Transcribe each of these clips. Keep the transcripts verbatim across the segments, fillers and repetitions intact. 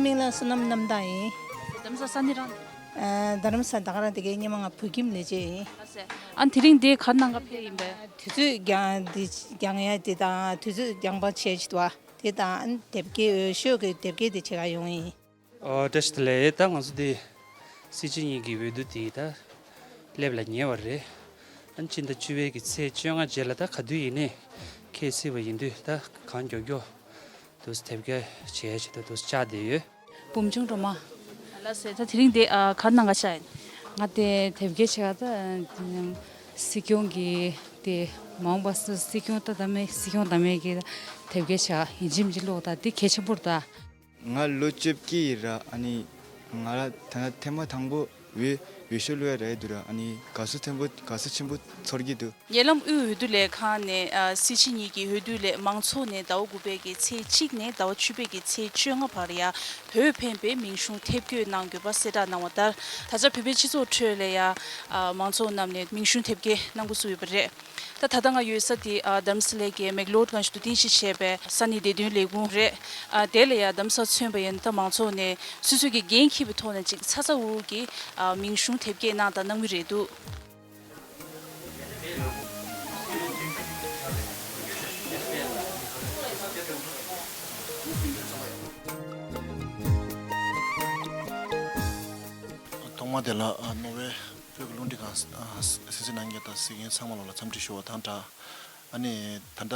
མིང་ལ་བསོད་ནམས་རྣམ་དག་ཡིན། རྡ་རམ་ས་ས་གནས་རང་། ཨ། རྡ་རམ་ས་ད་ག་རང་དེ་གའི་སྔོན་མ་ང་བོད་ཁྱིམ་ལས་བྱེད་ཡིན། ཨ་ཟེ། ཨ་དེ་རིང་འདི་ག་ནང་ག་ཕེབས་ཡིན་པས། དུས་ཚོད་འགྱངས་འདི་འགྱངས་ཡ་དེ་དང་དུས་ཚོད་འགྱངས་པ་བྱས་ཅིག་འདུག་བ། དེ་དང་ཨ་ནི་དེབ་སྐྱེལ་འོས་ཤོག་གི་དེབ་སྐྱེལ་དེ་བྱེད་ག་ཡོང་ཡིན། ཨོ་བཀྲ་ཤིས་བདེ་ལེགས། ད་ང་ཚོ་འདི་སྲིད་སྤྱི་གཉིས་ཀྱི་འོས་བསྡུ་དེ་ད་སླེབས་ལ་ཉེ་བ་རེད། ཨ་ནི་སྤྱི་ཟླ་བཅུ་པའི་གི་ཚེས་བཅོ་ལྔ་རྗེས་ལ་ད་ག་དུས་ཡིན་ནའི་ཁེལ་སྲིད་པ་ཡིན་དུས་ད་གང་མགྱོགས་མགྱོགས་དུས་དེབ་སྐྱེལ་བྱེད་ཡ་ཆེད་དུ་དུས་བཅར་བསྡད་ཡོད། བུམ་ཆུང་སྒྲོལ་མ། ལགས་སེ། ད་དེ་རིང་འདི་ཨ་ག་ནང་ག་ཤག་ཡིན། ང་དེ་དེབ་སྐྱེལ་བྱེད་ག་ད་སྲིད་སྐྱོང་གི་དེ་མ་འོངས་པ་སྲིད་སྲིད་སྐྱོང་ད་ད་མེད་སྲིད་སྐྱོང་ད་མེད་གི་དེབ་སྐྱེལ་བྱེད་ག་ཡིན་གཅིག་མིན་གཅིག་ཀློག་ད་འདི་གལ་ཆེན་པོ་རེད་ད། ང་ལོ་བཅོ་བརྒྱད་ཡིན་ར། ཨ་ནི་ང་ལ་ད་ཐེངས་མ་དང་པོ་འོས་འོས་ཤོག་བླུག་ཡ་རག་གི་འདུག་ར། ཨ་ནི་དགའ་བསུ་ཐེངས་པོ་དགའ་བསུ་ཆེན་པོ་ཚོར་གྱི་འདུག། ཉེ་ལམ་དབུས་འོས་བསྡུ་ལས་ཁང་ནས་ཨ་སྲིད་སྤྱི་གཉིས་ཀྱི་འོས་བསྡུ་ལས་མང་ཚོགས་ནས་ཟླ་བ་དགུ་པའི་གི་ཚེས་གཅིག་ནས་ཟླ་བ་བཅུ་པའི་གི་ཚེས་བཅོ་ལྔ་བར་ཡ་བོད་ཕན་པའི་མིང་གཞུང་དེབ་སྐྱེལ་གནང་དགོས་པ་གསལ་བསྒྲགས་གནང་བ་ལྟར། ད་ཆ་བོད་པའི་སྤྱི་ཚོགས་ཁྲོད་ལ་ཡ་ཨ་མང་ཚོགས་རྣམས་ནས་མིང་གཞུང་དེབ་སྐྱེལ་གནང་འགོ་ཚུགས་ཡོད་པ་རེད། ད་ད་ལྟ་ང་ཡོད་ས་དེ་ཨ་རྡ་རམ་ས་ལའི་གི་མེག་ལོར་ཏ་གང་ཞིག་ཏུ་རྟེན་གཞི་བྱས་པའི་ས་གནས་བདེ་དོན་ལས་ཁུངས་རེད། ཨ་དེ་ལ་ཡ་རྡ་རམ་ས་མཚོན་པ་ཡིན་ན་ད་མང་ཚོགས་ནས་སོ་སོའི་གི་འགན་འཁྱེར་བའི་ཐོག་ནས་ཅིག་ཚ་ཚ་འུར་འུར་གྱིས་ཨ་མིང་གཞུང་དེབ་སྐྱེལ་གནང་དང་གནང་གི་རེད་འདུག། ཐོག་མ་དེ་ལ་ཨ་རྣོ་བའི་བོད་ཀྱི་རླུང་འཕྲིན་ཁང་ཨ་སི་སི་ནང་གི་དང་སི་ངན་ཚང་མ་ལོ་ལ་འཚམས་འདྲི་ཞུ་བ་དང་སྦྲགས། ཨ་ནི་ད་ལྟ་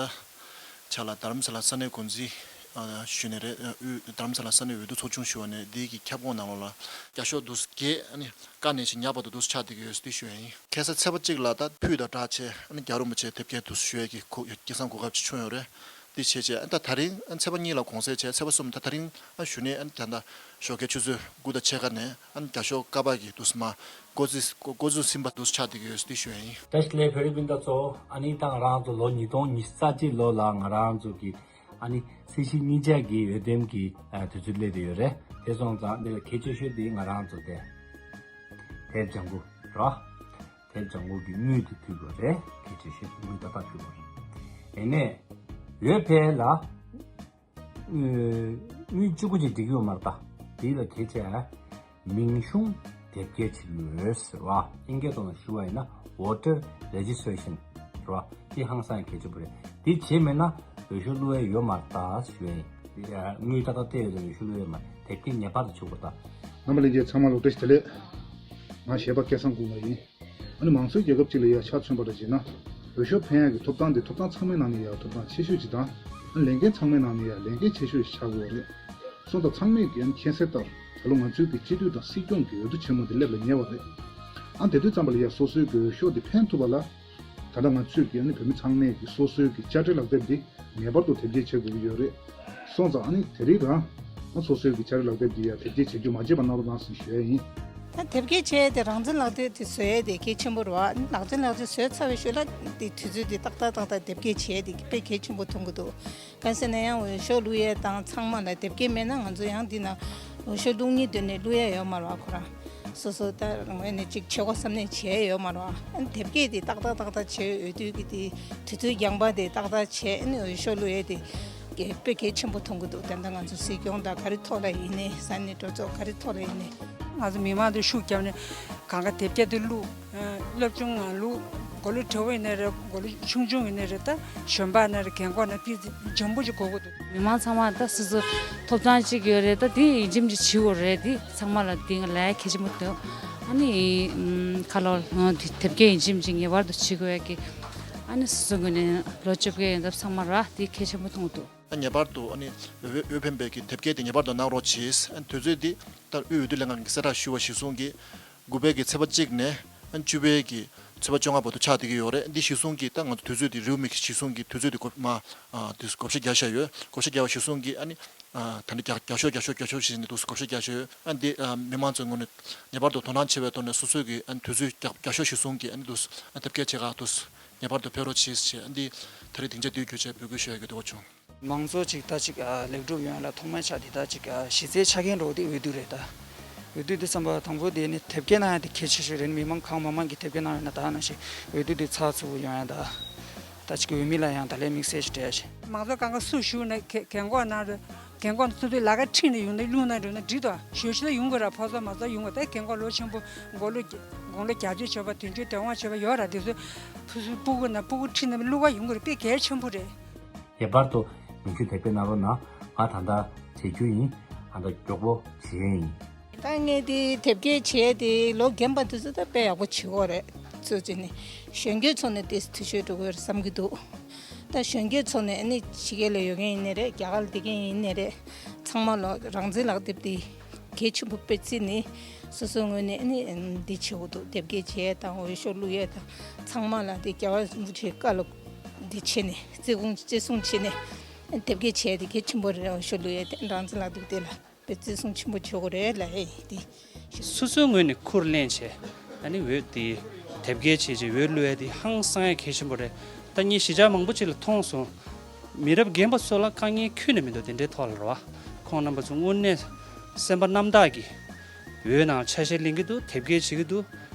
ཆ་ལ་རྡ་རམ་ས་ལ་ས་གནས་འགོ་འཛིན་ཨ་ཞུས་ནས་རེད། ཨ་དབུས་རྡ་རམ་ས་ལ་ས་གནས་འོས་བསྡུ་ཚོགས་ཆུང་ཞུ་བ་ནས་འདི་གི་ཁྱབ་ཁོངས་ནང་ལོགས་ལ་རྒྱ་ཤོག་འདུག་བརྒྱད། ཨ་ནི་བཀའ་ནས་ཅིག་ཉག་པ་དུ་འདུག་ཆགས་བསྡད་ཀྱི་ཡོད་ཟེར་འདི་ཞུ་ཡ་ཡིན། ཁ་སང་ཚེས་པ་གཅིག་ལ་ད་ཕུད་དང་སྦྲགས་བྱས་ཨ་ནི་རྒྱལ་བ་རིན་པོ་ཆེ་དེབ་སྐྱེལ་དུ་ཞུ་ཡས་ཀྱི་གོ་སྐལ་བཟང་གོ་སྐབས་ཅིག་བྱུང་ཡོད་རེད། འདི་བྱས་བྱས་ཨ་ད་ད་རིང་ཨ་ཚེས་པ་གཉིས་ལ་གུང་སེང་བྱས། ཚེས་པ་གསུམ་ད་ད་རིང་ཨ་ཞུ་ནས་ཨ་ད་ད་ཞོགས་ཀའི་ཆུ་ཚོད་དགུ་དང་ཕྱེད་ཀ་ནས་ཨ་རྒྱ་ཤོག་ཀ་པ་གི་དུས་མ་འགོ་འཛིན་འགོ་འཛིན་ཟིན་པ་དུས་ཆགས་བསྡད་ཀྱི་ཡོད་ཟེར་འདི་ཞུ་ཡ་ཡིན། བཀྲ་ཤིས་བདེ་ལེགས་བོད་རིགས་སྤུན་ཟླ་ཚོ། ཨ་ནི་ད་ང་རང་ཚོ་ལོ་ཉིས་སྟོང་ཉི་ཤུ་རྩ་གཅིག་ལོ་ལ་ང་རང་ཚོ་གི་ཨ་ནི་སྲིད་སྤྱི་གཉིས་ཆར་གྱི་འོས་འདེམས་ཀྱི་ཨ་དུས་ཚོད་སླེབས་བསྡད་ཡོད་རེད། དེ་སོང་ཙང་འདི་ལ་གལ་ཆེ་ཤོས་དེ་ང་རང་ཚོ་དེ་དེབ་ལྗང་གུ་ར། དེབ་ལྗང་གུ་གི་དངུལ་དེ་ཕུལ་དགོས་རེད། གལ་ཆེ་ཤོས་དངུལ་ཏག་ཏག་ཕུལ་དགོས་རེད། དེ་ནས་འོས་འཕེན་ལ་དངུལ་གཅིག་པུ་ཅིག་འགྲིག་གི་ཡོད་མ་རེད་ད། དེ་ལ་གལ་ཆེ་མིང་གཞུང་དེབ་སྐྱེལ་བྱེད་ཀྱི་ཡོད་ཟེར་བ། ཨིན་སྐད་ཐོག་ནས་ཞུ་བ་ཡིན་ན་Voter Registration ཟེར་བ་དེ་ཧང་སང་གལ་ཆེན་པོ་རེད། དེ་བྱས་མེད་ན་འོས་ཤོག་བླུག་ཡས་ཡོད་མ་རེད་ད་ཞུ་ཡ་ཡིན། དངུལ་ཏག་ཏག་སྤྲད་ཡོད་དང་འོས་ཤོག་བླུག་ཡས་མ་རེད། དེབ་སྐྱེལ་ངེས་པར་དུ་བྱེད་དགོས་རེད་ད། རྣམ་པ་ལྷན་རྒྱས་ཚང་མ་ལ་བཀྲ་ཤིས་བདེ་ལེགས། ང་གཞས་པ་སྐལ་བཟང་སྐུ་ངོ་ཡིན། ཨ་ནི་མང་གཙོའི་རྒྱལ་ཁབ་ཅིག་ལ་ཡ་ཆ་མཚོན་པ་འདྲ་བྱས་ན། འོས་ཤོག་འཕེན་ཡག་གི་ཐོབ་ཐང་དེ་ཐོབ་ཐང་ཚང་མའི་ནང་ནས་ཡ་ཐོབ་ཐང་ཆེ་ཤོས་ཅིག་དང་། ཨ་ནི་ལས་འགན་ཚང་མའི་ནང་ནས་ཡ་ལས་འགན་ཆེ་ཤོས་ཤིག་ཆགས་ཀྱི་ཡོད་རེད། སོང་ཙང་ཚང་མས་ཀྱི་ཨ་ནི་མཁྱེན་གསལ་ལྟར་ད་ལོ་ང་ཚོའི་གི་སྤྱི་འཐུས་དང་སྲིད་སྐྱོང་གི་འོས་བསྡུ་ཆེན་མོ་དེ་སླེབས་ལ་ཉེ་བ་རེད། ཨ་དེ་དུས་ཙམ་པ་ལ་ཡ་སོ་སོའི་གི་འོས་ཤོག་དེ་འཕེན་ཐུབ་པ་ལ། ད་ལྟ་ང་ཚོས་ཀྱི་ཨ་ནི་བོད་མི་ཚང་མས་ཀྱི་སོ་སོའི་གི་དཔྱ་ཁྲལ་ལག་དེབ་འདི་ངེས་པར་དུ་དེབ་སྐྱེལ་བྱེད་དགོས་ཀྱི་ཡོད་རེད། སོང་ཙང་ཨ་ནི་དེ་རིང་རང་ཨ་སོ་སོའི་གི་དཔྱ་ཁྲལ་ལག་དེབ་འདི་ཡང་དེབ་སྐྱེལ་བྱེད་རྒྱུ་མ་བརྗེད་པ་གནང་རོགས་གནང་ཟེར་ཞུ་ཡ་ཡིན། ད་དེབ་སྐྱེལ་བྱས་ཏེ་རང་བཙན་ལག་དེབ་དེ་བཟོ་ཡ་དེ་གལ་ཆེན་པོ་རེད་བ། ལག་འཛིན་ལག་དེབ་བཟོས་ཚར་བའི་ཤུལ་ལ་དེ་དུས་ཚོད་དེ་ཏག་ཏག་ཏག་ཏག་དེབ་སྐྱེལ་བྱས་དེ་དཔེ་གལ་ཆེན་པོ་མཐོང་གི་འདུག། གང་ཟེར་ན་ཡང་འོས་ཤོག་བླུག་ཡས་དང་ཚང་མ་ལ་དེབ་སྐྱེལ་མེད་ན་ང་ཚོ་ཡང་འདི་ན་འོས་ཤོག་བླུག་སྙིང་འདོད་ནས་བླུག་ཡས་ཡོད་མ་རེད་བ། ཁོ་རང་སོ་སོ་ད་ངོས་ནས་ཅིག་བྱེད་དགོས་བསམ་ནས་བྱས་ཡོད་མ་རེད་བ། ཨ་ནི་དེབ་སྐྱེལ་དེ་ཏག་ཏག་ཏག་ཏག་བྱས། འོས་བསྡུ་གི་དེ་དུས་ཚོད་འགྱངས་པ་དེ་ཏག་ཏག་བྱས། ཨ་ནི་འོས་ཤོག་བླུག་ཡས་དེ་དཔེ་གལ་ཆེན་པོ་མཐོང་གི་འདུག། ད་ལྟ་ང་ཚོ་སྲིད་སྐྱོང་དང་ག་རེ་ཐོག་ལ་ཡིན་ནའི་ས་གནས་གྲོས་ཚོགས་ག་རེ་ཐོག་ལ་ཡིན་ནའི། ང་ཚོ་མི་མང་དེ་ཤུགས་བརྒྱབ་ནས་གང་ག་དེབ་སྐྱེལ་དེ་བླུགས། སློབ་ཆུང་ནང་བླུགས། མགོ་ལོག་གྲོགས་པོ་ཡིན་ནའི་རེད། མགོ་ལོག་ཆུང་ཆུང་ཡིན་ནའི་རེད། ད་གཞོན་པ་ན་རེད། རྒན་འཁོགས་ན་ཏི་ཙི་འཇམ་པོ་ཅིག་དགོས་ཀྱི་འདུག། མི་མང་ཚང་མ་ད་སོ་སོ་ཐོབ་ཐང་ཅིག་ཡོད་རེད། ད་དེ་ཡིན་གཅིག་མིན་གཅིག་བྱེད་དགོས་རེད། དེ་ཚང་མ་ལ་དེ་ང་ལ་གལ་ཆེན་པོ་འདུག། ཨ་ནི་ཁ་ལོ་དེབ་སྐྱེལ་ཡིན་གཅིག་མིན་གཅིག་ངེས་པར་དུ་བྱེད་དགོས་ཡ་གི། ཨ་ནི་སོ་སོ་ངོས་ནས་ལོ་བཅོ་བརྒྱད་ཡོད་འདབ་ཚང་མ་ར་དེ་གལ་ཆེན་པོ་མཐོང་གི་འདུག། ཨ་ངེས་པར་དུ་ཨ་ནི་འོས་འོས་འཕེན་པའི་གི་དེབ་སྐྱེལ་དེ་ངེས་པར་དུ་གནང་རོགས་གྱིས། ཨ་དུས་ཚོད་འདི་ལྟར་དབུས་འོས་བསྡུ་ལྷན་ཁང་གི་གསལ་བསྒྲགས་ཞུ་བ་གཞིར་བཟུང་གིས་དགུ་པའི་གི་ཚེས་པ་གཅིག་ནས་ཨ་བཅུ་པའི་གི་ཚེས་པ་བཅོ་ལྔ་བར་དུ་ཆགས་བསྡད་ཀྱི་ཡོད་རེད། འདི་གཞིར་བཟུང་གིས་ད་ང་ཚོ་དུས་ཚོད་འདི་རེའུ་མིག་གཞིར་བཟུང་གིས་དུས་ཚོད་འདི་བགོ་མ་ཨ་དུས་བགོ་བཤའ་རྒྱག་བཞག་ཡོད། བགོ་བཤའ་རྒྱག་པ་གཞིར་བཟུང་གིས་ཨ་ནི་ཨ་ད་ནི་རྒྱ་རྒྱ་ཤོག་རྒྱ་ཤོག་རྒྱ་ཤོག་བྱས་ནས་དུས་བགོ་བཤའ་རྒྱག་བཞག་ཡོད། ཨ་འདི་ཨ་མི་མང་ཚོའི་ངོས་ནས་ངེས་པར་དུ་དོ་སྣང་ཆེ་བའི་ཐོག་ནས་སོ་སོའི་གི་ཨ་དུས་ཚོད་རྒྱ་རྒྱ་ཤོག་གཞིར་བཟུང་གིས་ཨ་ནི་དུས་ཨ་དེབ་སྐྱེལ་བྱེད་ག་དུས་ངེས་པར་དུ་ཕེབས་རོགས་གྱིས་ཞེས་ཨ་འདི་ད་རེས་སྡིངས་ཆ་འདིའི་གྱོད་ཆས་འབོད་སྐུལ་ཞུ་ཡ་གི་འདུག་བྱུང་། མང་ཚོགས་ཅིག་ད་ཅིག་ཨ་ལེགས་གྲུབ་ཡོང་ཡ་ལ་ཐོག་མའི་ཆ་འདི་ད་ཅིག་ཨ་གཞི་རྩའི་ཆ་རྐྱེན་འགྲོ་འདི་འོས་བསྡུ་རེད་ད། འོས་བསྡུ་འདི་བསམ་པ་དང་པོ་དེ་ནི་དེབ་སྐྱེལ་གནང་ཡ་དེ་གལ་ཆེ་ཤོས་རེད། མི་མང་གང་མང་མང་གིས་དེབ་སྐྱེལ་གནང་ཡོད་ན་ད་ནང་བཞིན་འོས་བསྡུ་འདི་ཚགས་ཚུད་པོ་ཡོང་ཡ་ད། ད་ཅིག་འོས་མི་ལ་ཡང་ད་ལན་དམིགས་བསལ་ཞིག་སྤྲད་ཡ་ཞིག། མང་ཚོགས་གང་ག་སུ་ཞུགས་ན་གན་གོག་ནང་རེད། རྒན་གོག་ཚོ་ཚོའི་ལ་ཁ་ཁྲིད་ནས་ཡོང་ན་རླུང་ན་འགྲོ་ན་འགྲིག་དོ། ཞོད་ཞོད་ཡོང་དགོས་ར། ཕོ་གསར་མོ་གསར་ཡོང་དགོས། ད་རྒན་གོག་ལོ་ཆེན་པོ་དགུང་ལོ་དགུང་ལོ་བརྒྱད་ཅུ་ཆགས་པ་བདུན་ཅུ་དོན་དབང་ཆོད་པ་ཡོད་ར། དེ་ཚོ་ཕུ་སུ་སྤུ་གུ་ན་སྤུ་གུ་ཁྲིད་ན་གླུ་ག་ཡོང་དགོས་ར། དཔེ་གལ་ཆེན་པོ་རེད། ངེས་པར་དུ་མིང་གཞུང་དེབ་སྐྱེལ་གནང་རོགས་གནང་། ང་ད་ལྟ་བྱེད་རྒྱུ་ཡིན། ད་ལྟ་མགྱོགས་པོ་བྱེད་ཡས་ཡིན། ད་ངས་དེ་དེབ་སྐྱེལ་བྱས་དེ་ལོ་རྒན་པ་དེ་ཚོ་ད་དཔེ་ཡག་པོ་བྱེད་དགོས་རེད། ཚོད་ཅིག་ནས་གཞོན་སྐྱེས་ཚོ་ནས་དེ་འཐུས་ཤོར་འགྲོ་གི་ཡོད་རེད་བསམ་གྱི་འདུག་ད་གཞོན་སྐྱེས་ཚོ་ནས་ཨ་ནི་ཕྱི་རྒྱལ་ལ་ཡོད་མཁན་ཡིན་ནའི་རེད། རྒྱ་གར་ལ་བསྡད་མཁན་ཡིན་ནའི་རེད། ཚང་མ་ལ་རང་བཙན་ལག་དེབ་དེ་གལ་ཆེན་པོ་དཔེ་བརྩིས་ནས་སོ་སོའི་ངོས་ནས་ཨ་ནི་འདི་བྱེད་དགོས་འདུག་དེབ་སྐྱེལ་བྱས་དང་འོས་ཤོག་བླུག་ཡས་དང་། ཚང་མ་ལ་དེ་རྒྱལ་བ་རིན་པོ་ཆེའི་བཀའ་ལ་འདི་བྱས་ནས་བརྩི་བཀུར་བརྩི་སྲུང་བྱས་ནས་དེབ་སྐྱེལ་བྱས་དེ་གལ་ཆེན་པོ་རེད། འོས་ཤོག་བླུག་ཡས་དེ་རང་བཙན་ལག་དེབ་དེ་ལ། དཔེ་བརྩི་སྲུང་ཆེན་པོ་བྱེད་དགོས་རེད་ལ་ཨེ་དེ། སོ་སོའི་ངོས་ནས་ཁུར་ལེན་བྱས། ཨ་ནི་འོས་དེ་དེབ་སྐྱེལ་བྱས་རྗེས་འོས་བླུག་ཡ་དེ་ཧང་སང་ཡ་གལ་ཆེན་པོ་རེད། ད་ངས་གཞིས་ཆགས་མང་པོ་ཅིག་ལ་མཐོང་སོང་། མི་རབས་རྒན་པ་ཚོ་ལ་དཀའ་ངལ་ཁྱོན་ནས་མི་འདུག་དེ་འདྲའི་ཐོག་ལ་རེད་བ། ཁོང་རྣམ་པ་ཚོ་དངོས་གནས་སེམས་པ་རྣམ་དག་གིས་འོས་ནང་ཆ་ཤས་ལེན་གྱི་འདུག་དེབ་སྐྱེལ་བྱེད་ཀྱི་འདུག་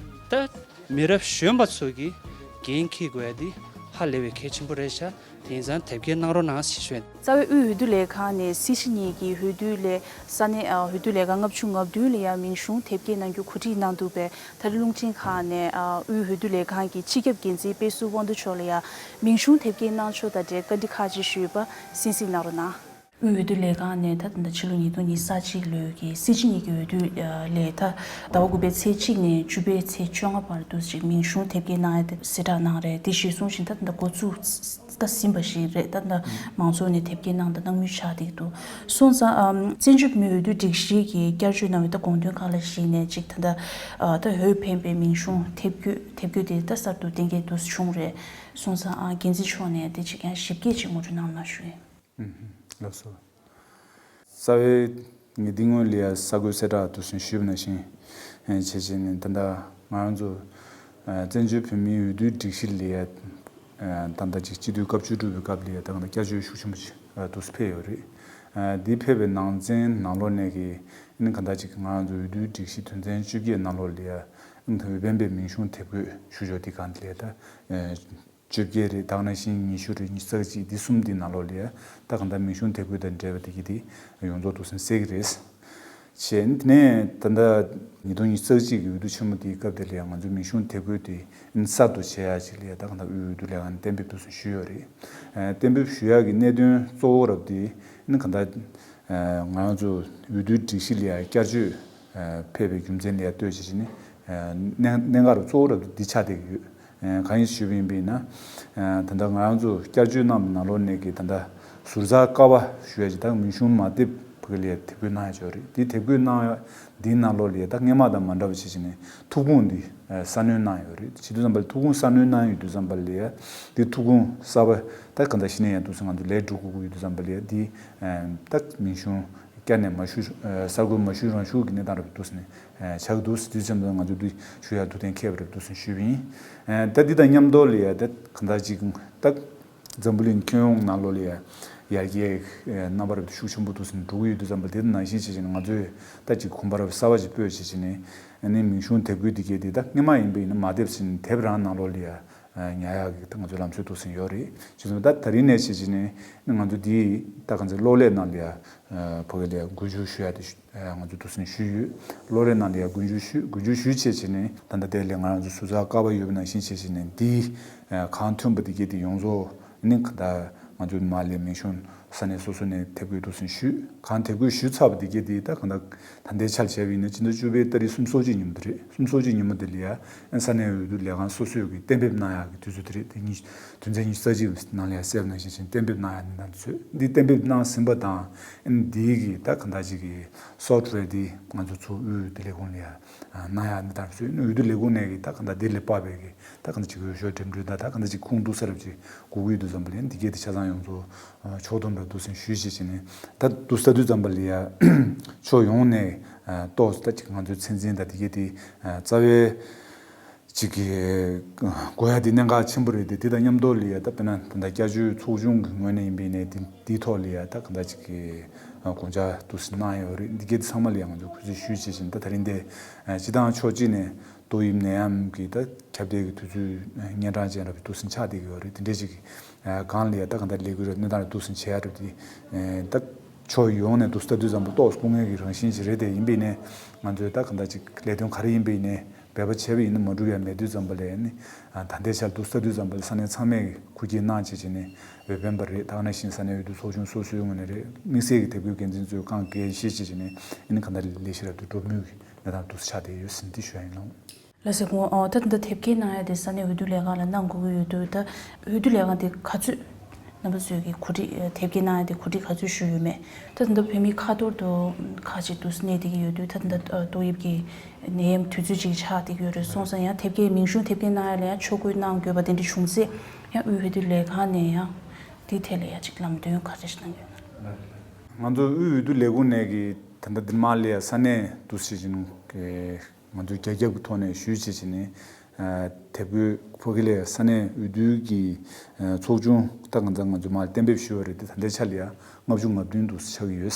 ད་མི་རབས་གཞོན་པ་ཚོ་གིས་འགན་འཁྱེར་དགོས་ཡ་དེ་ཧ་ལས་པའི་གལ་ཆེན་པོ་རེད་ཤག་དེ་ཡིན་ཙང་དེབ་སྐྱེལ་གནང་རོགས་གནང་ཞེས་ཞུ། རྩ་བའི་དབུས་འོས་བསྡུ་ལས་ཁང་ནས་སྲིད་སྤྱི་གཉིས་ཀྱི་འོས་བསྡུའི་སླད་ས་གནས་ཨ་འོས་བསྡུ་ལས་ཁང་ལྔ་བཅུ་ང་བདུན་ལ་ཡང་མིང་གཞུང་དེབ་སྐྱེལ་གནང་རྒྱུ་གོ་སྒྲིག་གནང་འདུག་པས། ད་རེས་རླུང་འཕྲིན་ཁང་ནས་ཨ་དབུས་འོས་བསྡུ་ལས་ཁང་གི་སྤྱི་ཁྱབ་འགན་འཛིན་དཔེ་ཟུར་དབང་འདུས་མཆོག་ལ་ཡང་མིང་གཞུང་དེབ་སྐྱེལ་གནང་ཕྱོགས་དང་འབྲེལ་བཀའ་འདྲི་ཁག་ཅིག་ཞུས་པ་གསན་གཟིགས་གནང་རོགས་གནང་། དབུས་འོས་བསྡུ་ལས་ཁང་ནས་ད་ལྟ་ཕྱི་ལོ་ཉིས་སྟོང་ཉི་ཤུ་རྩ་གཅིག་ལོའི་གི་སྲིད་སྤྱི་གཉིས་ཀྱི་འོས་བསྡུ་ལས་ད་ཟླ་བ་དགུ་པའི་ཚེས་གཅིག་ནས་བཅུ་པའི་ཚེས་བཅོ་ལྔ་བར་དུ་ཅིག་མིང་གཞུང་དེབ་སྐྱེལ་གནང་ཡ་དེ་གསལ་བསྒྲགས་གནང་རེད། དེ་གཞིར་བཟུང་བཞིན་ད་ལྟ་འགོ་ཚུགས་ད་ཟིན་པ་ཞིག་རེད། ད་ལྟ་མང་ཚོགས་ནས་དེབ་སྐྱེལ་གནང་དང་གནང་མུས་ཆགས་བསྡད་འདུག་སོང་ཙང་ཨམ་བཙན་བྱོལ་བོད་མིའི་འོས་བསྡུ་སྒྲིག་གཞི་གི་བསྐྱར་བཅོས་གནང་བའི་ད་དགོངས་དོན་ཁག་ལ་གཞིགས་ནས་ཅིག་ད་ལྟ་ཨ་ད་འོས་འཕེན་པའི་མིང་གཞུང་དེབ་སྐྱེལ་དེབ་སྐྱེལ་དེ་ད་གསར་དུ་གཏན་འཁེལ་འདུག་བྱུང་རེད། སོང་ཙང་ཨ་འགན་འཛིན་མཆོག་ནས་དེ་ཅིག་ཡང་ཞིབ་རྒྱས་ཅིག་ངོ་སྤྲོད་གནང་ན་ཞུ་ཡིན། ལགས་སོ། རྩ་བའི་ངས་འདི་སྔོན་ལ་ཡ་གསར་འགོད་གསལ་བསྒྲགས་དུ་སོང་ཞུས་པ་ནང་བཞིན་བྱས་བྱས་ནས་ད་ལྟ་ང་རང་ཚོ་བཙན་བྱོལ་བོད་མིའི་འོས་བསྡུའི་སྒྲིག་གཞི་ལ་ཡ་ད་ལྟ་ཅིག་སྤྱི་འཐུས་སྐབས་བཅུ་དྲུག་པའི་སྐབས་ལ་ཡ་ད་གང་ལྟར་བསྐྱར་བཅོས་ཤུགས་ཆེན་པོ་ཅིག་དུ་ཕེབས་ཡོད་རེད། འདི་ཕེབས་པའི་ནང་ཚན་ནང་ལོགས་ནས་ཀྱི་ཨ་ནི་གང་ལྟར་ཅིག་ང་རང་ཚོ་འོས་བསྡུའི་སྒྲིག་གཞི་དོན་ཚན་བཅོ་བརྒྱད་ནང་ལོགས་ལ་ཡ་འོས་འཕེན་པའི་མིང་གཞུང་དེབ་འགོད་ཞུ་ཕྱོགས་འདི་གང་ལ་ཡ་ད། བཅོ་བརྒྱད་རེད། དེ་ནང་བཞིན་ཉི་ཤུ་རེད། ཉི་ཤུ་རྩ་གཅིག་འདི་གསུམ་འདི་ནང་ལོགས་ལ་ཡ་ད་གང་ལྟར་མིང་གཞུང་དེབ་འགོད་དང་འབྲེལ་བ་དེ་གི་དེ་ཡོངས་རྫོགས་འདུག་སེ་གསལ་གི་རེད། བྱས་ནས་ད་ལྟ་ཉིས་སྟོང་ཉི་ཤུ་རྩ་གཅིག་གི་འོས་བསྡུ་ཆེན་མོ་དེའི་སྐབས་དེ་ལ་ཡ་ང་ཚོའི་མིང་གཞུང་དེབ་འགོད་དེ་གསར་དུ་བྱེད་ཡ་ཅིག་ལ་ཡ་ད་གང་ལྟར་དབུས་འོས་བསྡུ་ལས་ཁང་ནས་གཏན་འབེབས་འདུག་སེ་ཞུས་ཡོད་རེད། གཏན་འབེབས་ཞུ་ཡ་གི་གནད་དོན་གཙོ་བོ་རབ་དེ་གང་ལྟར་ང་རང་ཚོ་འོས་བསྡུའི་སྒྲིག་གཞི་ལ་ཡ་བསྐྱར་བཅོས་ཕེབས་པའི་རྒྱུ་མཚན་ལ་ཡ་ལྟོས་བྱས་བྱས་ནས་གནད་འགག་རུ་གཙོ་བོ་རུ་འདི་ཆགས་བསྡད་ཀྱི་ཡོད། གང་ཡིན་ཞུས་པ་ཡིན་པ་ཡིན་ན། ད་ལྟ་ང་རང་ཚོ་བསྐྱར་བཅོས་གནང་བའི་ནང་ལོགས་ནས་ཀྱི་ད་ལྟ་ཟུར་ཟ་ཀ་བ་ཞུ་ཡ་ཅིག་ད་མིང་གཞུང་མ་དེབ་བོད་སྐད་ལ་ཡ་དེབ་འགོད་གནང་ཡ་ཅིག་ཡོད་རེད། དེ་དེབ་འགོད་གནང་ཡ་འདིའི་ནང་ལོགས་ལ་ཡ་ད་སྔོན་མ་དང་མ་འདྲ་བ་བྱས་བྱས་ནས་ཐུགས་དགོངས་འདི་གསར་སྣོན་གནང་ཡོད་རེད། བྱེད་དུས་ཙམ་པ་ལ་ཐུགས་དགོངས་གསར་སྣོན་གནང་ཡོད་དུས་ཙམ་པ་ལ་ཡ་དེ་ཐུགས་དགོངས་གསར་པ་ད་ག་འདྲ་ཞིག་ནས་ཡང་འདུག་སེ་ང་ཚོ་ལས་སྒྲུབ་དགོས་ཀྱི་ཡོད་དུས་ཙམ་པ་ལ་ཡ་དེ་ད་མིང་གཞུང་བསྐྱར་ནས་མ་ཞུ། གསར་འགོད་མ་ཞུས་རང་ཞུ་གི་གནས་སྟངས་རབ་འདུག་སེ་ནས་ཆགས་འདུག་སེ་དུས་ཙམ་པ་ང་ཚོ་འདི་ཞུ་ཡ་ཐུགས་གཏན་འཁེལ་བ་རབ་འདུག་སེ་ཞུས་པ་ཡིན། ད་འདི་དང་མཉམ་དུ་ལ་ཡ་ད་ག་འདྲ་ཅིག་ད། འཛམ་བུ་གླིང་ཁྱོན་ཡོངས་ནང་ལོགས་ལ་ཡ་ཡར་རྒྱས་རྣམ་པ་རབ་ཏུ་ཤུགས་ཆེན་པོ་འདུག་སེ་འགྲོ་གི་ཡོད་དུས་ཙམ་པ་དེ་ནང་བཞིན་བྱེད་བཞིན་ང་ཚོས་ད་ཅིག་གོམ་པ་རབ་གསར་བ་ཞིག་སྤོས་བྱེད་བཞིན་ནས་ཨ་ནི་མིང་གཞུང་དེབ་འགོད་འདི་གས་དེ་ད་སྔོན་མ་ཡིན་པ་ཡིན་ན་མ་དེབ་ཟིན་དེབ་རང་ནང་ལོགས་ལ་ཡ་ཉར་ཡག་གི་ད་ང་ཚོའི་ལམ་སྲོལ་འདུག་སེ་ཡོད་རེད། བྱས་ཙང་ད་ད་རིང་ནས་བྱེད་བཞིན་ནས་ང་ཚོ་འདི་ད་ག་ཚོད་གློག་ཀླད་ནང་ལ་ཡ་བོད་སྐད་ལ་ཡ་འགུལ་སྐྱོད་ཞུ་ཡ་དེ་ང་ཚོ་འདུག་སེ་ཞུས་ཡོད། གློག་ཀླད་ནང་ལ་ཡ་འགུལ་སྐྱོད་ཞུས། འགུལ་སྐྱོད་ཞུས་བྱས་བྱས་ནས་ད་ལྟ་དེ་ལས་ང་རང་ཚོ་ཟུར་ཟ་ཀ་བ་ཡོད་པ་ནང་བཞིན་བྱས་བྱས་ནས་འདི་གང་ཐོན་པ་འདི་གས་དེ་ཡོངས་རྫོགས། ནི་ད་ང་ཚོའི་མ་ལས་མིང་གཞུང་ས་གནས་སོ་སོ་ནས་དེབ་འགོད་འདུག་སེ་ཞུས། གང་དེབ་འགོད་ཞུས་ཚར་བ་དེ་གས་དེ་ད་གང་ལྟར་ད་ལྟའི་ཆར་བྱས་པ་ཡིན་ན་སྤྱི་ཟླ་བཅུ་པའི་ཏ་རིག་སུམ་ཅུ་སོ་གཅིག་ཉིན་མོ་དེ་རེད། སུམ་ཅུ་སོ་གཅིག་ཉིན་མོ་དེ་ལ་ཡ་ས་གནས་འོས་བསྡུ་ལས་ཁང་སོ་སོས་ཀྱི་གཏན་འབེབས་གནང་ཡག་གི་དུས་ཚོད་དེ་རེད། དེ་ཉིན་དོན་ཚན་ཉི་ཤུ་རྩ་གཅིག་ནང་ལ་ཡ་གསལ་བ་ནང་བཞིན་བྱས་གཏན་འབེབས་གནང་ཡག་གནས་སྟངས་དེ་ཚོད་འདི་གཏན་འབེབས་གནང་ཟིན་པ་དང་འདིའི་གི་ད་གང་ལྟར་ཅིག་གི་སོཕ་ཝེར་འདི་ང་ཚོ་ཚོ་དབུས་བདེ་ལེགས་ཁང་ལ་ཡ་གནང་ཡག་གནས་སྟངས་དེ་ཚོད་འོས་བསྡུ་ལས་ཁུངས་ནས་གི་ད་གང་ལྟར་འདི་ལས་དཔག་པའི་གི་ད་གང་ལྟར་ཅིག་འོས་ཤོག་འགྲེམས་སྤྲོད་དང་ད་གང་ལྟར་ཅིག་ཁུངས་གཏུགས་ས་རབ་ཅིག་དགོས་ཀྱི་ཡོད་དུས་ཙམ་པ་ལ་འདི་གས་དེ་ཆ་ཚང་ཡོངས་རྫོགས་ཕྱོགས་བསྡོམས་རབ་འདུག་སེ་ཞུས་བྱས་བྱས་ནས་ད་འདུག་སེ་ལྟ་དུས་ཙམ་པ་ལ་ཡ་ཕྱོགས་ཡོངས་ནས་ཏོག་ཙམ་ད་ཅིག་ང་ཚོའི་ཚད་འཛིན་དང་འདི་གས་དེ་རྩ་བའི་ཅིག་གི་དགོས་ཡ་དེ་གནད་འགག་ཆེན་པོ་རེད་དེ། དེ་དང་མཉམ་དུ་ལ་ཡ་ད་དཔེར་ན་ད་ལྟ་བསྐྱར་བཅོས་ཚོགས་ཆུང་གི་ངོས་ནས་ཡིན་པའི་ནས་དེ་དེའི་ཐོག་ལ་ཡ་ད་གང་ལྟར་ཅིག་གི་དགོངས་འཆར་འདུག་སེ་གནང་ཡོད་རེད། འདི་གས་དེ་ཚང་མ་ལ་ཡ་ང་ཚོ་གུས་བརྩི་ཞུས་བྱས་བྱས་ནས་ད་ད་རིང་དེ་སྤྱི་བཏང་ཕྱོགས་གཅིག་ནས་ཏོག་དབྱིབས་ནད་ཡམས་ཀྱི་ད་ཁྱབ་གདལ་གྱི་དུས་ཚོད་ཉེ་འགྲམ་ཅན་རབ་འདུག་སེ་ཆགས་བསྡད་ཀྱི་ཡོད་རེད། དེ་འདྲས་ཅིག་གང་ལ་ཡ་ད་གང་ལྟར་ལས་འགུལ་རབ་གནས་སྟངས་རབ་འདུག་སེ་བྱེད་ཡ་རབ་དེ་ད་ ཕྱོགས་ཡོངས་ནས་འདུག་ལྟ་དུས་ཙམ་པ་ཏོག་ཙམ་སྐུ་ངལ་གྱི་རང་བཞིན་ཞིག་རེད་དེ། ཡིན་པས་ནས་ང་ཚོས་ད་གང་ལྟར་ཅིག་ལས་དོན་ག་རེ་ཡིན་པས་ནས་འབད་པ་བྱས་པ་ཡིན་ན་མ་འགྲུབ་ཡ་མེད་དུས་ཙམ་པ་ལ་ནི། ད་ལྟའི་ཆར་འདུག་ལྟ་དུས་ཙམ་པ་ལ་ས་གནས་ཚང་མས་ཁུར་སྐྱེད་གནང་བྱས་བྱས་ནས་འོས་འཕེན་པ་རེད། ད་ག་ནང་བཞིན་ས་གནས་འོས་བསྡུ་ཚོགས་ཆུང་སོ་སོའི་ངོས་ནས་རེད། དམིགས་བསལ་གྱི་དེབ་འགོད་འགན་འཛིན་ཚོས་གང་གལ་བཤད་བྱས་བྱས་ནས་ཨ་ནི་གང་ལྟར་ལས་གཞི་རབ་ཏུ་འགྲོ་མུས་ཀྱི་གནས་སྟངས་འདུག་ཆགས་བསྡད་ཡོད་ཟིན་འདི་ཞུ་ཡ་ཡིན་ལགས། ལགས་སོ། ད་ད་ལྟ་དེབ་སྐྱེལ་གནང་ཡ་དེ་ས་གནས་འོས་བསྡུ་ལས་ཁང་ལ་གནང་དགོས་ཀྱི་ཡོད་དུས། ད་འོས་བསྡུ་ལས་ཁང་དེ་ག་ཚོད་རྣམ་པ་ཚོས་ཀྱི་གོ་སྒྲིག་དེབ་སྐྱེལ་གནང་ཡ་དེ་གོ་སྒྲིག་ག་ཚོད་ཞུས་ཡོད་མེད། ད་ད་ལྟ་བོད་མི་ཁ་ཐོར་དུ་ཁག་ཅིག་ཏུ་གནས་བསྡད་ཀྱི་ཡོད་དུས། ད་ད་ལྟ་ཏོག་དབྱིབས་ཀྱི་ནད་ཡམས་དུས་ཚོད་ཅིག་ཆགས་བསྡད་ཀྱི་ཡོད་རེད། སོང་ཙང་ཡང་དེབ་སྐྱེལ་མིང་གཞུང་དེབ་སྐྱེལ་གནང་ཡ་ལ་ཡང་ཆོག་མཆན་གནང་དགོས་པ་དེ་འདྲ་བྱུང་ཚེ། ཡང་དབུས་འོས་བསྡུ་ལས་ཁང་ནས་ཡང་དེའི་ཐད་ལ་ཡང་ཅིག་ལམ་སྟོན་ག་རེ་ཞིག་གནང་ཡོད་ན། ང་ཚོ་དབུས་འོས་བསྡུ་ལས་ཁུངས་ནས་ཀྱི་ད་ལྟ་འདི་མ་ལས་ས་གནས་འདུ་སྲིད་ཅིང་ང་ཚོས་རྒྱ་ཁྱབ་ཀྱི་ཐོག་ནས་ཞུས་བྱས་བྱས་ནས། ཨ། དེབ་འགོད་ཕ་གི་ལའི་ས་གནས་འོས་བསྡུ་གི་ཨ་ཚོགས་ཆུང་ད་གང་ཙམ་ང་ཚོས་མར་གཏན་འབེབས་ཞུས་པ་རེད་དེ། ད་ལྟའི་ཆ་ལ་ཡ་ལྔ་བཅུ་ང་བདུན་འདུག་ཆགས་ཀྱི་ཡོད།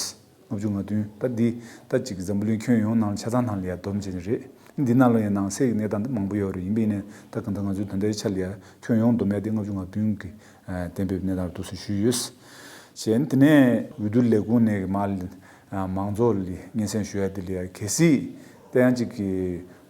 ལྔ་བཅུ་ང་བདུན། ད་འདི་ད་ཅིག་འཛམ་བུ་གླིང་ཁྱོན་ཡོངས་ནང་ཆ་ཚང་ནང་ལ་ཡ་བསྡོམས་བྱས་ནས་རེད། འདི་ནང་ལ་ཡ་ནང་གསེས་ཀྱི་གནས་སྟངས་འདི་མང་པོ་ཡོད་རེད། ཡིན་པས་ནས་ད་གང་ལྟར་ང་ཚོས་ད་ལྟའི་ཆ་ལ་ཡ་ཁྱོན་ཡོངས་བསྡོམས་ཡ་དེ་ལྔ་བཅུ་ང་བདུན་གི་ཨ་གཏན་འབེབས་གནས་སྟངས་འདུག་སེ་ཞུས་ཡོད། བྱས་ནས་དེ་ནས་འོས་བསྡུ་ལས་ཁུངས་ནས་མར་ཨ་མང་ཚོགས་ལ་སྙན་སེང་ཞུ་ཡ་དེ་ལ་ཡ་གལ་སྲིད་ད་ཡང་ཅིག་གི་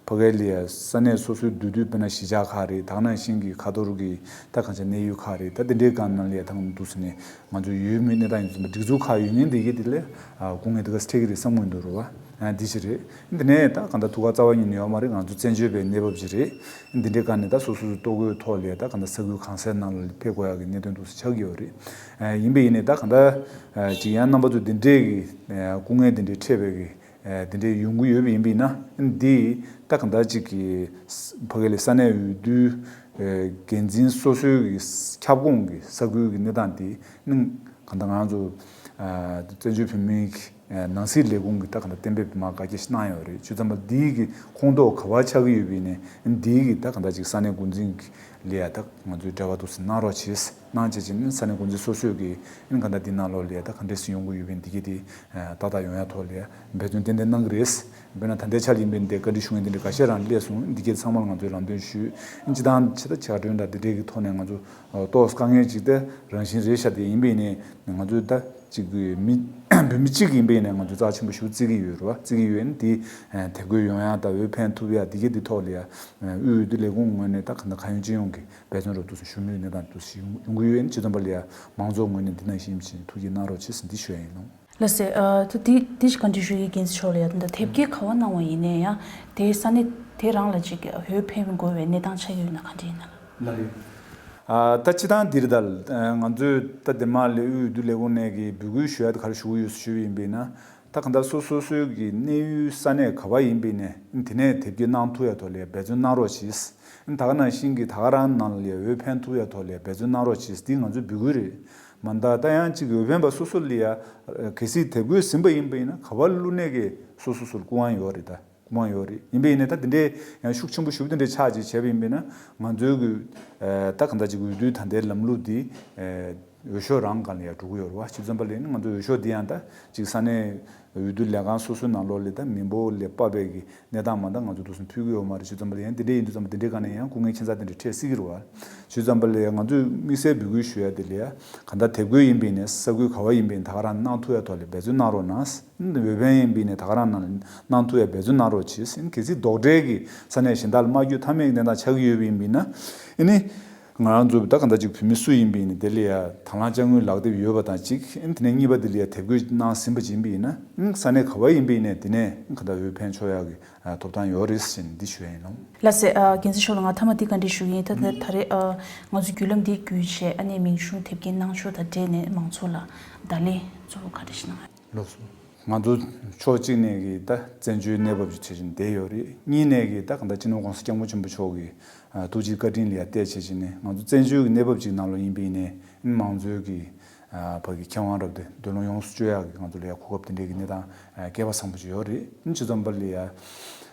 ཕ་གི་ལ་ཡ་ས་གནས་སོ་སོའི་འདུས་སྡོད་དཔེར་ན་གཞིས་ཆགས་ཁག་རེད། ད་ག་ནང་བཞིན་གྱི་ཁ་ཐོར་གྱི་ད་གང་ཆ་གནས་ཡུལ་ཁག་རེད། ད་དེ་འདྲའི་སྒང་ནང་ལ་ཡ་ད་འདུག་སེ་ནས་ང་ཚོ་ཡོད་མེད་གནས་སྟངས་ཡིན་ཙམ་པ་སྒྲིག་འཛུགས་ཁག་ཡོད་མཁན་དེ་གའི་དེ་ལ་ཨ་སྐུ་ངལ་དེ་ག་ཚོད་འཕྲད་ཀྱི་རེད་བསམ་གྱི་འདུག་རེད་བ། ཨ་འདི་ཞིག་རེད། འདི་ནས་ད་གང་ལྟར་ཐུགས་ཁག་རྩ་བ་ཉིད་ནས་ཡོད་མ་རེད། ང་ཚོ་བཙན་བྱོལ་བའི་གནས་བབ་ཅིག་རེད། འདི་འདྲའི་སྒང་ནས་ད་སོ་སོ་སོའི་ལྟོ་གོས་ཐོག་ལ་ད་གང་ལྟར་ས་ཁུལ་གང་སའི་ནང་ལ་ཕེབས་དགོས་ཡག་གི་གནད་དོན་འདུག་སེ་ཆགས་ཀྱི་ཡོད་རེད། ཨ་ཡིན་པས་ཡིན་ནས་ད་གང་ལྟར་ཨ་ཅིག་ཡང་རྣམ་པ་ཚོ་འདི་འདྲའི་གི་ཨ་སྐུ་ངལ་འདི་འདྲའི་འཕྲད་པའི་གི་ཨ་འདི་འདྲའི་ཡོང་གི་ཡོད་པ་ཡིན་པས་ན། འདི་ད་གང་ལྟར་ཅིག་གི་ཕ་གི་ལའི་ས་གནས་འོས་བསྡུ་ཨ་འགན་འཛིན་སོ་སོའི་གི་ཁྱབ་ཁོངས་ཀྱི་ས་ཁུལ་གྱི་གནས་སྟངས་འདི་ནི་གང་ལྟར་ང་ཚོ་ཨ་བཙན་བྱོལ་བོད་མིའི་གི་ནང་སྲིད་ལས་ཁུངས་ཀྱིས་ད་ག་འདྲ་གཏན་འབེབས་མ་དགའ་སྐྱེ་ཞིག་གནང་ཡོད་རེད། བྱས་ཙང་འདིའི་གི་ཁོངས་གཏོགས་ག་པར་ཆགས་ཀྱི་ཡོད་པ་ཡིན་ནའི་འདིའི་གི་ད་ག་འདྲ་ཅིག་ས་གནས་འགོ་འཛིན་གྱི་ལ་ཡ་ད་ང་ཚོའི་འབྲེལ་བ་འདུག་སེ་གནང་རོགས་བྱེད། གནང་བྱས་ཅིག་ནི་ས་གནས་འགོ་འཛིན་སོ་སོས་གི་ཨིན་ག་འདྲ་འདི་ནང་ལོགས་ལ་ཡ་ད་ག་འདྲས་སེ་ཡོང་གི་ཡོད་པ་ཡིན་འདི་གི་དེ་ཏག་ཏག་ཡོང་ཡ་ཐོག་ལ་ཡ་འབད་བརྩོན་ཏན་ཏན་གནང་གི་རེད། དཔེར་ན་ད་ལྟའི་ཆར་ཡིན་པ་ཡིན་ཏེ་བཀའ་འདྲི་ཞུ་མཁན་དེ་འདྲ་འགའ་ཤས་རང་སླེབས་སོང་། འདི་གའི་ཚང་མ་ལ་ང་ཚོས་ལམ་སྟོན་ཞུས། སྤྱི་བཏང་ཕྱི་ཟླ་བཅུ་གྲངས་དང་འདི་འདྲའི་གི་ཐོག་ནས་ང་ཚོ་ཏོག་ཙམ་དཀའ་ངལ་ཅིག་དེ་རང་བཞིན་རེད་ཤག་དེ་ཡིན་པ་ཡིན་ནའི་ང་ཚོས་ད་ཅིག་མི་བོད་མི་གཅིག་ཡིན་པ་ཡིན་ནའི་ང་ཚོས་རྩ་ཆེན་པོ་ཞིག་བརྩི་གི་ཡོད་རེད་བ། བརྩི་གི་ཡོད་ནི་དེ་དེབ་འགོད་ཡོང་ཡ་དང་འོས་འཕེན་ཐུབ་ཡ་འདི་གའི་དེ་ཐོག་ལ་ཡ་དབུས་འོས་བསྡུ་ལས་ཁུངས་ངོས་ནས་ད་ག་འདྲ་གང་ཡོང་ཅི་ཡོང་གི་འབད་བརྩོན་རོགས་འདུག་སེ་ཞུ་མུས་གནས་སྟངས་འདུག་སེ་ཡོང་གི་ཡོད་ཡིན། བྱས་ཙང་པ་ལ་ཡ་མང་ཚོགས་ངོས་ནས་འདི་ནང་བཞིན་བྱས་ཐུགས་རྗེ་གནང་རོགས་བྱེད་ཟེར་འདི་ཞུ་ཡ་ཡིན་ལགས། ལགས་སེ། ཨ་ད་འདི་འདི་ཞིག་བཀའ་འདྲི་ཞུ་ཡི་འགན་འཛིན་མཆོག་ལ་ཡ། ད་ལྟ་དེབ་སྐྱེལ་ག་པར་གནང་བ་ཡིན་ནའི་ཡང་དེ་ས་གནས་དེ་རང་ལ་ཅིག་འོས་འཕེན་དགོས་པའི་གནས་སྟངས་ཆགས་ཀྱི་ཡོད་ན་ག་འདྲ་ཡིན་ན་ལགས། ལགས་རེད། ཨ་ད་སྤྱི་བཏང་འདིར་ད་ང་ཚོས་ད་འདི་མ་ལས་དབུས་འོས་བསྡུ་ལས་ཁུངས་ནས་ཀྱི་འབོད་སྐུལ་ཞུ་ཡ་དེ་ག་རེ་ཞུ་གི་ཡོད་ཞུས་པ་ཡིན་པས་ན། ད་གང་ལྟར་སོ་སོ་སོའི་གི་གནས་ཡུལ་ས་གནས་ག་པར་ཡིན་པའི་ནས་དེ་ནས་དེབ་སྐྱེལ་གནང་ཐུབ་ཡ་ཐོག་ལ་འབད་བརྩོན་གནང་རོགས་གྱིས། ད་ག་ནང་བཞིན་གྱི་ད་ག་རང་ནང་ལ་འོས་འཕེན་ཐུབ་ཡ་ཐོག་ལ་འབད་བརྩོན་གནང་རོགས་གྱིས། འདི་ང་ཚོའི་འབོད་སྐུལ་རེད། མ་ད་ད་ཡང་གཅིག་འོས་འཕེན་པ་སོ་སོ་ལ་ཡ་གལ་སྲིད་དེབ་འགོད་ཟིན་པ་ཡིན་པ་ཡིན་ན་ག་པར་བླུགས་ནས་ཀྱི་སོ་སོ་སོར་སྐུ་དབང་ཡོད་རེད། ད་སྐུ་དབང་ཡོད་རེད། ཡིན་པ་ཡིན་ནའི་ད་དེ་འདྲའི་ཡང་ཤུགས་ཆེན་པོ་ཞུ་དེ་འདྲའི་ཆགས་ཅིག་བྱས་པ་ཡིན་པས་ན་ང་ཚོའི་གི་ད་གང་ལྟར་ཅིག་འོས་བསྡུའི་ད་ལྟའི་ལམ་ལུགས་འདི། འོས་ཤོག་རང་སྒང་ལ་ཡང་འགྲོ་གི་ཡོད་རེད་བ། བྱས་ཙང་པ་ལས་ནི་ང་ཚོ་འོས་ཤོག་འདི་ཡང་ད་ཅིག་ས་གནས་འོས་བསྡུ་ལས་ཁང་སོ་སོའི་ནང་ལོགས་ལ་ད་མི་འབོར་ལས་དཔག་པའི་གི་གནས་སྟངས་མ་ད་ང་ཚོ་འདུག་སེ་ཕུལ་གི་ཡོད་མ་རེད། བྱས་ཙང་པ་ལས་ཡང་འདི་འདྲ་ཡིན་དུས་ཙམ་པ་འདི་འདྲའི་སྒང་ནས་ཡང་སྐུ་ངལ་ཁྱད་མཚར་དེ་འདྲ་འཕྲད་སྲིད་ཀྱི་རེད་བ། བྱས་ཙང་པ་ལས་ང་ཚོས་དམིགས་བསལ་འབོད་སྐུལ་ཞུ་ཡ་དེ་ལ་ཡ་གང་ལྟར་དེབ་འགོད་ཡིན་པས་ནས་ས་ཁུལ་ག་བ་ཡིན་པས་ནས་ད་ག་རང་གནང་ཐུབ་ཡ་ཐོག་ལ་འབད་བརྩོན་གནང་རོགས་གནང་། འོས་འཕེན་ཡིན་པས་ནས་ད་ག་རང་གནང་ཐུབ་ཡ་འབད་བརྩོན་གནང་རོགས་གྱིས། གལ་སྲིད་རྡོག་ཁྲེས་ཀྱི་ས་གནས་གཞན་དག་ལ་མ་བསྐྱོད་ཐབས་མེད་ཀྱི་གནས་སྟངས་ཆགས་ཀྱི་ཡོད་པ་ཡིན་པས་ན། ཨ་ནི། ང་རང་ཚོ་ད་ག་འདྲ་ཅིག་བོད་མི་སུ་ཡིན་པ་ཡིན་ནའི་དེ་ལ་ཡ་དང་བླངས་དཔྱ་དངུལ་ལག་དེབ་ཡོད་པ་དང་གཅིག་ཨ་ནི་དེ་ནས་གཉིས་པ་དེ་ལ་ཡ་དེབ་འགོད་གནང་ཟིན་པ་ཅིག་ཡིན་པ་ཡིན་ན། ཨ་ནི་ས་གནས་ག་བ་ཡིན་པ་ཡིན་ནའི་དེ་ནས་ག་འདྲ་འོས་འཕེན་ཆོག་ཡག་གི་ཐོབ་ཐང་ཡོད་རེད་ཟེར་ནས་འདི་ཞུ་ཡ་ཡིན་ལགས། ལགས་སེ། ཨ་འགན་འཛིན་མཆོག་ལ་ང་མཐའ་མ་འདི་བཀའ་འདྲི་ཞུ་གི་ཡིན། ད་ད་ད་རེས་ཨ་ང་ཚོ་བརྒྱུད་ལམ་འདི་བརྒྱུད་བྱས་ཨ་ནི་མིང་གཞུང་དེབ་སྐྱེལ་གནང་ཕྱོགས་དང་འབྲེལ་ནས་མང་ཚོགས་ལ་བརྡ་ལན་གཙོ་བོ་ག་རེ་ཞིག་གནང་ཡ། ལགས་སོ། ང་ཚོ་ཕྱོགས་གཅིག་ནས་ཀྱི་ད་བཙན་བྱོལ་གནས་བབ་ཀྱི་ཆ་ཆེན་བསྡད་ཡོད་རེད། གཉིས་ནས་ཀྱི་ད་གང་ལྟར་སྤྱི་ནོར་༸གོང་ས་༸སྐྱབས་མགོན་ཆེན་པོ་མཆོག་གི་ཐུགས་རྗེ་བཀའ་དྲིན་ལ་ཡ་བལྟས་བྱས་བྱས་ནས་ང་ཚོ་བཙན་བྱོལ་གྱི་གནས་བབ་ཅིག་ནང་ལོགས་ཡིན་པ་ཡིན་ནའི་མང་གཙོའི་གི་བར་གྱི་ཁེ་དབང་རབ་སྟེ་འདོད་ལོང་ཡོངས་སུ་གཅོད་ཡག་གི་ང་ཚོ་ལ་ཡ་གོ་སྐབས་དེ་འདྲའི་གི་གནས་སྟངས་སྐལ་པ་བཟང་པོ་ཅིག་ཡོད་རེད། བྱས་ཙང་པ་ལ་ཡ་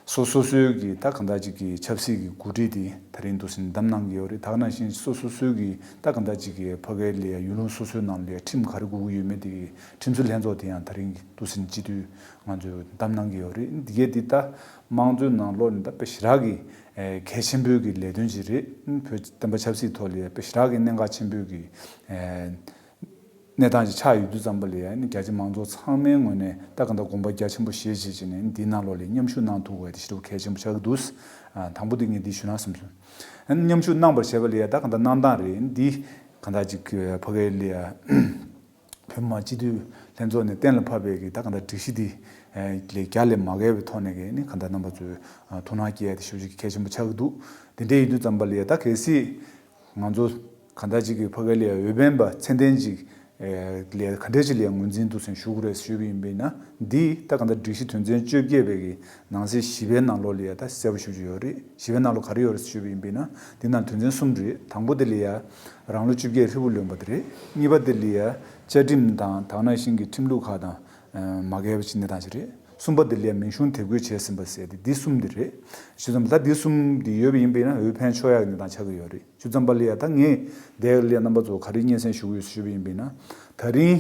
སོ་སོ་སོའི་གི་ད་གང་ལྟར་ཅིག་གི་ཆབ་སྲིད་ཀྱི་འགོ་ཁྲིད་དེ་ད་རིང་འདུག་སེ་བདམས་གནང་གི་ཡོད་རེད། ད་ག་ནང་བཞིན་སོ་སོ་སོའི་གི་ད་གང་ལྟར་ཅིག་གི་ཕ་གི་ལ་ཡ་ཡུལ་ལུང་སོ་སོའི་ནང་ལ་ཡ་ཁྲིམས་ག་རེ་དགོས་ཀྱི་ཡོད་མེད་དེ་གི་ཁྲིམས་བཟོ་ལྷན་ཚོགས་དེ་ཡང་ད་རིང་འདུག་སེ་སྤྱི་འཐུས་ང་ཚོས་བདམས་གནང་གི་ཡོད་རེད། འདི་གའི་འདི་ལྟ་དམངས་གཙོའི་ནང་ལོགས་ནས་ད་དཔེ་ཞེ་དྲག་གི་ཨེ་གལ་ཆེན་པོའི་གི་ལས་དོན་ཅིག་རེད། བོད་བསྟན་པ་ཆབ་སྲིད་ཐོག་ལ་དཔེ་ཞེ་དྲག་གི་གནད་འགག་ཆེན་པོའི་གི་ཨེ་ གནས་སྟངས་ཅིག་ཆགས་ཡོད་དུས་ཙམ་པ་ལ་ཡ་ནི་རྒྱ་ཆེ་མང་ཚོགས་ཚང་མའི་ངོས་ནས་ད་ག་འདྲ་དགོངས་པ་རྒྱ་ཆེན་པོ་བཞེས་བྱས་བྱས་ནས་འདིའི་ནང་ལོགས་ལ་མཉམ་ཞུགས་གནང་ཐུབ་དགོས་དེ་ཞེ་དྲག་གལ་ཆེན་པོ་ཆགས་ཀྱི་འདུག་ཨ། དང་པོ་དེ་ངས་འདི་ཞུ་ན་བསམ་སོང་། ཨ་ནི་མཉམ་ཞུགས་གནང་བར་བྱས་པ་ལ་ཡ་ད་ག་འདྲ་གནང་སྟངས་རེད། འདི་ག་འདྲ་ཅིག་ཕ་གི་ལ་ཡ་བོད་མི་མང་སྤྱི་འཐུས་ལྷན་ཚོགས་ནས་གཏན་ལ་ཕབ་པའི་གི་ད་ག་འདྲ་སྒྲིག་གཞི་འདི་ལས་རྒྱ་ལས་མ་བརྒལ་བའི་ཐོག་ནས་གི་ནི་ག་འདྲ་རྣམ་པ་ཚོས་ཐུགས་སྣང་སྐྱེ་ཡ་དེ་ཞེ་པོ་ཅིག་གལ་ཆེན་པོ་ཆགས་ཀྱི་འདུག་དེ་འདྲ་ཡིན་དུས་ཙམ་པ་ལ་ཡ་ད་གལ་སྲིད། ང་ཚོ་གང་ལྟར་ཅིག་གི་ཕ་གི་ལ་ཡ་འོས་འཕེན་པ་ཚད་ལྡན་ཅིག་ལ་ག་འདྲ་ཅིག་ལ་ཡ་ངོས་འཛིན་འདུག་སེ་ཞུ་དགོས་རེད་ཞུས་པ་ཡིན་པས་ན། འདི་ད་གང་ལྟར་སྒྲིག་གཞི་དོན་ཚན་བཅོ་བརྒྱད་པའི་གི་ནང་གསེས་བཞི་པའི་ནང་ལོགས་ལ་ཡ་ད་གསལ་པོ་ཞེ་པོ་ཅིག་ཡོད་རེད། བཞི་པའི་ནང་ལོགས་ག་རེ་ཡོད་རེད་ཞུས་པ་ཡིན་པས་ན། འདི་ནང་དོན་ཚན་གསུམ་རེད། དང་པོ་དེ་ལ་ཡ་རང་ལོ་བཅོ་བརྒྱད་ཧྲིལ་པོ་ལོན་པ་དེ་རེད། གཉིས་པ་དེ་ལ་ཡ་བཅའ་ཁྲིམས་དང་དེ་ནང་བཞིན་གྱི་ཁྲིམས་ལུགས་ཁག་དང་མ་འགལ་བ་ཅིག་གནས་སྟངས་ཅིག་རེད། གསུམ་པ་དེ་ལ་ཡ་མིང་གཞུང་དེབ་འགོད་བྱས་ཟིན་པ་ཟེར་ཏེ་འདི་གསུམ་དེ་རེད། ཞུ་ཙམ་ད་འདི་གསུམ་འདི་ཡོད་པ་ཡིན་པས་ན་འོས་འཕེན་ཆོག་ཡག་གི་གནས་སྟངས་ཆགས་ཀྱི་ཡོད་རེད། ཞུ་ཙམ་པ་ལ་ཡ་ད་ངས་དེ་ལ་ཡ་རྣམ་པ་ཚོ་ག་རེ་སྙན་སེང་ཞུ་གི་ཡོད་ཞུས་པ་ཡིན་པས་ན། ད་རིང་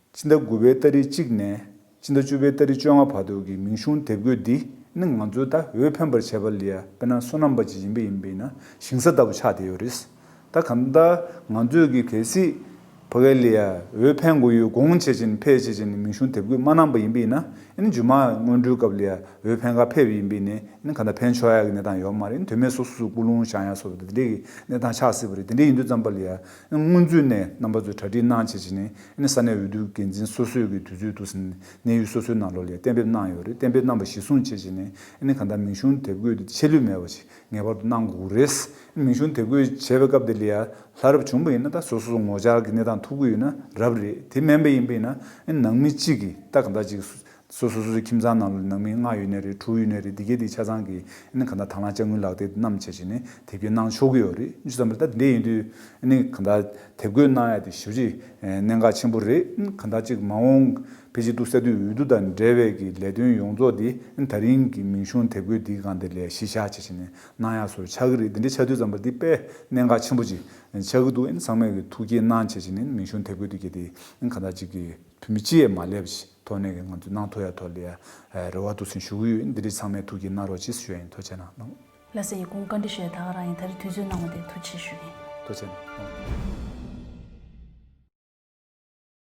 སྤྱི་ཟླ་དགུ་པའི་ཏ་རིག་གཅིག་ནས་སྤྱི་ཟླ་བཅུ་པའི་ཏ་རིག་བཅོ་ལྔ་བར་དུ་གི་མིང་གཞུང་དེབ་འགོད་འདི་ནི་ང་ཚོས་ད་འོས་འཕེན་པར་བྱས་པ་ལ་ཡ་དཔེར་ན་སོ་ནམ་པ་ཅིག་ཡིན་པ་ཡིན་པས་ན་ཞིང་ས་ལྟ་བུ་ཆགས་བསྡད་ཡོད་རེད། ད་གང་ལྟར་ང་ཚོས་ཀྱི་གལ་སྲིད་ཕ་གི་ལ་ཡ་འོས་འཕེན་དགོས་ཡོད་དགོངས་བྱས་བྱས་ནས་ཕེབས་བྱས་བྱས་ནས་མིང་གཞུང་དེབ་འགོད་མ་གནང་པ་ཡིན་པས་ན། ཨ་ནི་རྗེས་མ་སྔོན་འགྲོའི་སྐབས་ལ་ཡ་འོས་འཕེན་ག་ཕེབས་པ་ཡིན་པས་ནས་ཨ་ནི་གང་ལྟར་འཕེན་ཆོག་ཡག་གི་གནས་སྟངས་ཡོད་མ་རེད། དོན་མེད་སོ་སོ་སོ་སྐུ་རླུང་བཞེངས་ཡག་སོགས་དེ་འདྲའི་གི་གནས་སྟངས་ཆགས་སྲིད་པ་རེད། དེ་འདྲ་ཡིན་དུས་ཙམ་པ་ལ་ཡ་ཨ་ནི་སྔོན་ཚུད་ནས་རྣམ་པ་ཚོས་གྲ་སྒྲིག་གནང་བྱས་བྱས་ནས་ཨ་ནི་ས་གནས་འོས་བསྡུ་འགན་འཛིན་སོ་སོའི་གི་དུས་ཚོད་དུ་ཟིན་གནས་ཡུལ་སོ་སོའི་ནང་ལོགས་ལ་ཡ་གཏན་འབེབས་གནང་ཡོད་རེད། གཏན་འབེབས་གནང་བ་གཞིར་བཟུང་བྱས་བྱས་ནས་ཨ་ནི་གང་ལྟར་མིང་གཞུང་དེབ་འགོད་དེ་ཆད་ལུས་མེད་པ་ཞིག་ངེས་པར་དུ་གནང་དགོས་རེད། མིང་གཞུང་དེབ་འགོད་བྱས་པའི་སྐབས་དེ་ལ་ཡ་ལྷ་རབ་བྱུང་པ་ཡིན་ན་ད་སོ་སོ་སོ་ངོ་བཅར་གྱི་གནས་སྟངས་ཐུག་གི་ཡོད་ན་རབ་རེད། དེ་མིན་པ་ཡིན་པ་ཡིན་ན་ནང་མི་གཅིག་གིས་ད་གང་ལྟར་ཅིག་སོ་སོ་སོ་སོའི་ཁྱིམ་ཚང་ནང་ལ་ནང་མི་ལྔ་ཡོད་ནའི་རེད། དྲུག་ཡོད་ནའི་རེད། འདི་གའི་དེ་ཆ་ཚང་གིས་ཨ་ནི་གང་ལྟར་དང་བླངས་དཔྱ་དངུལ་ལག་དེབ་བསྣམས་བྱས་བྱས་ནས་དེབ་སྐྱེལ་གནང་ཆོག་གི་ཡོད་རེད། ཅི་ཙམ་རེད། ད་དེ་འདྲ་ཡིན་དུས་ཨ་ནི་གང་ལྟར་དེབ་འགོད་གནང་ཡ་དེ་ཞེ་པོ་ཅིག་གནད་འགག་ཆེན་པོ་རེད། ཨ་ནི་གང་ལྟར་ཅིག་མ་འོངས་ཕལ་ཆེར་འདུག་སེ་འོས་བསྡུ་དང་འབྲེལ་བའི་གི་ལས་དོན་ཡོངས་རྫོགས་དེ་ཨ་ནི་ད་རིང་གི་མིང་གཞུང་དེབ་འགོད་འདིའི་སྒང་དེ་ལ་གཞི་བཞག་བྱས་བྱས་ནས་གནང་ཡག་བཟོ་ཆགས་ཀྱི་རེད། དེ་འདྲ་ཆགས་དུས་ཙམ་པ་འདི་དཔེ་གནད་འགག་ཆེན་པོ་ཅིག་ཆགས་ཀྱི་འདུག་ཨ་ནི་ཚང་མས་གི་ཐུགས་དཀྱེལ་གནང་བྱས་བྱས་ནས་མིང་གཞུང་དེབ་འགོད་འདི་གལ་ཏེ་ཨ་ནི་གང་ལྟར་ཅིག་གི་བོད་མི་སྤྱི་ཡས་མ་སླེབས་ཤིག་ཐོག་ནས་གི་ང་ཚོས་གནང་ཐུབ་ཡ་ཐོག་ལ་ཡ་རེ་བ་འདུག་སེ་ཞུ་གི་ཡོད། འདི་རིགས་ཚང་མས་ཐུགས་དཀྱེལ་གནང་རོགས་ཅེས་ཞུ་ཡ་ཡིན། ཐུགས་རྗེ་གནང་། ལགས་སོ། ཡིན་གོང་བཀའ་འདྲི་ཞུ་ཡ་ད་ག་རང་ཡིན། ད་རེས་དུས་ཚོད་གནང་བ་དེ་ཐུགས་རྗེ་ཆེ་ཞུ་ཡིན། ཐུགས་རྗེ་གནང་།